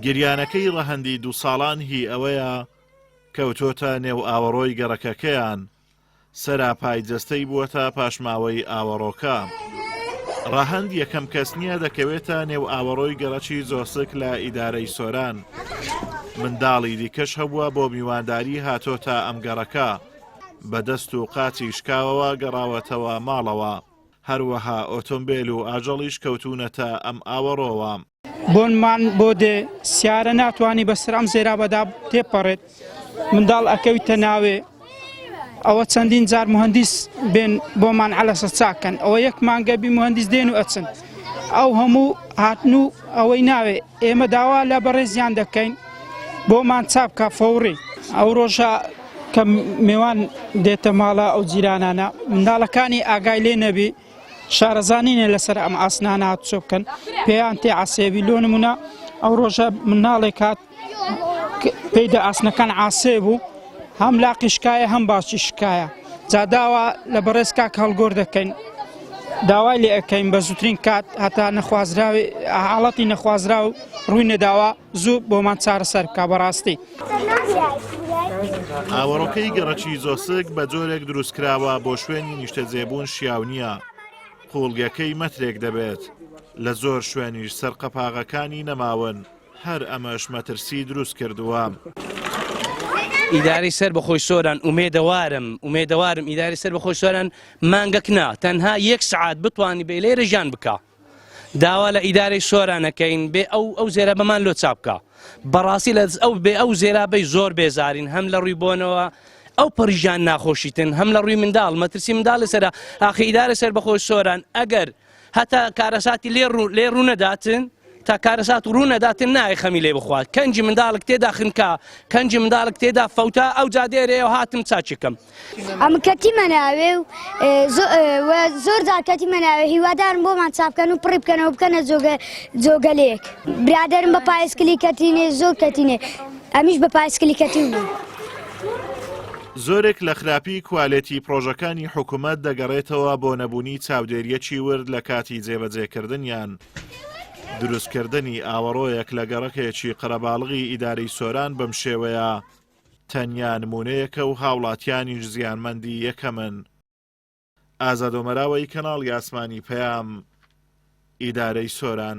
گریانەکەی ڕەهەندی دوو ساڵان هی ئەوەیە کەوتۆتە نێو ئاوەڕۆی گەڕەکەکەیان، سەراپای جەستەی بووەتە پاشماوەی ئاوەڕۆکە. ڕەهەند یەکەم کەس نییە دەکەوێتە نێو ئاوەڕۆی گەڕەکی زۆسک لە ئیدارەی سۆران. منداڵی دیکەش هەبووە بۆ میوانداری هاتۆتە ئەم گەڕەکە، بە دەست و قاچی شکاوەوە گەڕاوەتەوە ماڵەوە. هەروەها ئۆتۆمبێل و ئاژەڵیش کەوتوونەتە ئەم ئاوەڕۆوە. بۆنمان بۆ دێ سیارە ناتوانی بەسەر ئەم زێرابەدا تێپەڕێت منداڵ ئەکەویتە ناوێ ئەوە چەندین جار مهندیس بێن بۆمان عەلەسە چاکەن ئەوە یەک مانگە بی مهندیس دێن و ئەچن ئەو هەموو هاتن و ئەوەی ناوێ ئێمە داوا لە بەڕێزیان دەکەین بۆمان چاپکە فەوڕی ئەو ڕۆژە کە مێوان دێتە ماڵە ئەو جیرانانە منداڵەکانی ئاگای لێ نەبی شارەزا نینە لەسەر ئەم ئاسنانە هاتوچۆ بکەن پێیان تێ عسێبی لۆ نمونە ئەو ڕۆژە مناڵێک هات پێیدا ئاسنەکان عاسێ بوو هەم لاقی شکایە هەم باچی شکایە جا داوا لە بەڕێز کاک هەڵگۆر دەکەین داوای لێ ئەەکەین بە زووترین کات هەتا نەخوازراوی حاڵەتی نەخوازراو ڕووی نەداوە زوو بۆمان چارەسەر بکە بەڕاستی. ئاوەڕۆکەی گەڕەکی زۆسک بە جۆرێک دروستکراوە بۆ شوێنی نیشتەجێبوون شیاو نییە، قووڵییەکەی مەترێک دەبێت، لە زۆر شوێنیش سەر قەپاغەکانی نەماون، هەر ئەمەش مەترسی دروستکردووە. ئیدارەی سەر بەخۆی سۆران ئومێدەوارم ئومێدەوارم ئیدارەی سەر بەخۆی سۆران مانگەک نا تەنها یەک سعات بتوانی بێ لێرە ژیان بکا. داوا لە ئیدارەی سۆران ئەکەین بێ ئەو ئەو زێرابەمان لۆ چاپ بکا بەڕاستی لە ئەو بێ ئەو زێرابەی زۆر بێزارین هەم لە ڕووی بۆنەوە ئەو پەڕیژان ناخۆشیتن هەم لە ڕووی منداڵ مەترسی منداڵ لەسەرە ئاخی ئیدارە سەر بەخۆی سۆران ئەگەر هەتا کارەساتی لێ ڕوو لێ ڕوو نەداتن تا کارەسات ڕوو نەداتن نایە خەمی لێ بخوات کەنجی منداڵک تێدا خنکا کەنجی منداڵک تێدا فەوتا ئەو جادێرەیە هاتم چاچکەم ئەم کەتیمە ناوێ و زۆر جار کەتیمە ناوێ هیوادارم بۆمان چاپکەن و پڕی بکەنەوە بکەنە جۆگە جۆگەلێک برادرم بە پایسکلی کەتینێ زۆر کەتینێ ئەمیش بە پایسکلی کەتی بوو. زۆرێک لە خراپی کوالێتی پڕۆژەکانی حکومەت دەگەڕێتەوە بۆ نەبوونی چاودێرییەکی ورد لە کاتی جێبەجێکردنیان. دروستکردنی ئاوەڕۆیەک لە گەڕەکێکی قەرەباڵغی ئیدارەی سۆران بەم شێوەیە تەنیا نموونەیەکە و هاوڵاتیانیش زیانمەندی یەکەمن. ئازاد ئۆمەراوەی کەناڵی ئاسمانی پەیام، ئیدارەی سۆران.